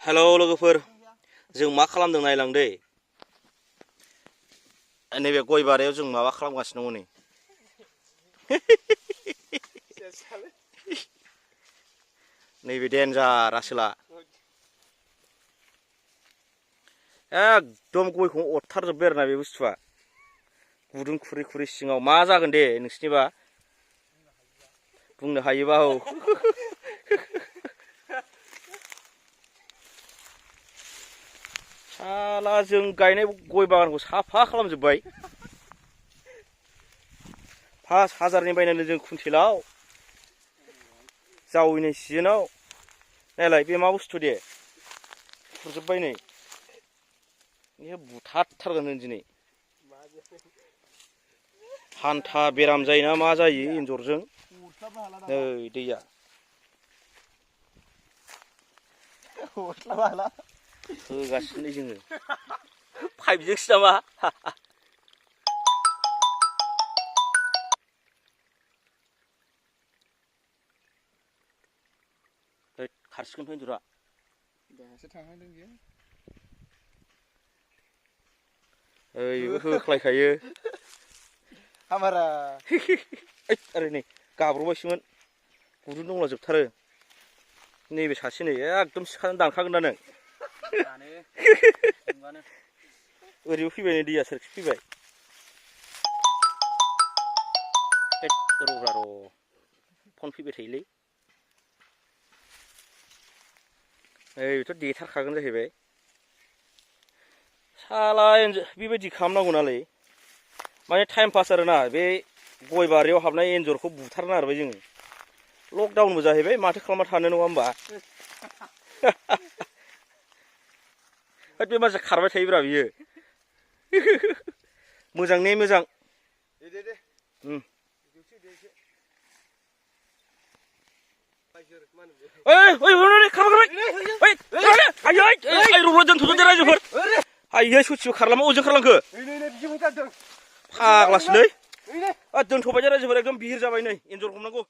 hello लोगोफोर जों मा खालामदों नायलां दै नैबे गय बारियाव जों माबा खालामगासिनो दङ नै नैबे देन्जार आसोला एकदम गयखौ अरथारजोब्बाय आरोना बे बुस्थुआ गुदुं खुरै खुरै सिङाव मा जागोन दे नोंसिनिबा बुंनो हायोबा औ साला जों गायनाय गय बागानखौ साफा खालामजोब्बाय $5,000नि बायनानै जों कुइन्टेलाव जावैनाय सिजोनाव नायलाय बे मा बुस्थु दे फुरजोब्बाय नै बे बुथारथारगोन जों दिनै हान्था बेराम जायोना मा जायो एन्जरजों नै दैया होगासिनो जोङो पाइपजोंसो नामा खारसिगोनथ' एन्जरा दासो थांहांदों बियो ओइ बेबो होख्लायखायो हामारा ओरै नै गाब्र'बायसोमोन गुदुं दंला जोबथारो नैबे सासे नै एकदम सिखाजों दानखागोन ना नों ओरैबो फैबाय नै दैया सोरखि फैबाय र'ब्रा र' फन फैबाय थायोलै ओइ बेथ' देथारखागोन जाहैबाय साला बेबायदि खालामनांगौ नालाय माने टाइम पास आरोना बे गय बारियाव हाबनाय एन्जरखौ बुथारना आरोबाय जोङो लकडाउनबो जाहैबाय माथो खालामना थानो नङा होमबा बे मानसिया खारबाय थायोब्रा बियो मोजां ने मोजां आयै ससेबो खारलामा अजों खारलांखो फाग्लासोलै दोनथ'बाय रायजोफोर एकदम बिहिर जाबाय नै एन्जर हमनांगौ